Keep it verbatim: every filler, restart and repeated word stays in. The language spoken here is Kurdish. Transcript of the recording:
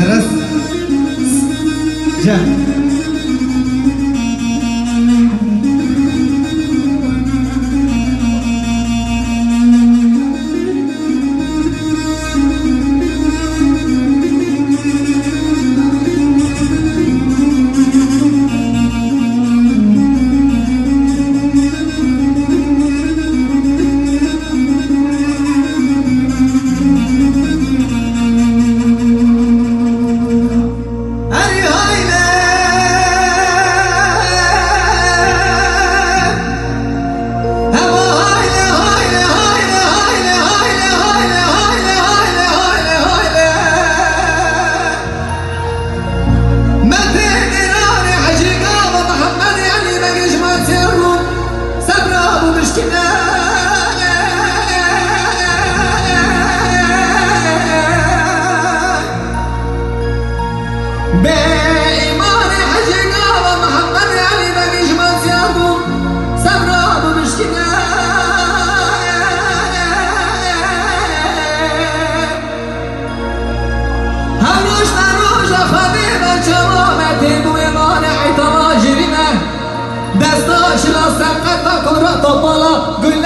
Res. Ja. Bê îmanê Hecê Gava Mihemed Elî Begî ji me ziyar bû, sebra bû bişkîne. Her roj me roja Xwedê ve çawa me tê bû êmanê Eytala Jîrîne. Desta şila serqeta kora topala gul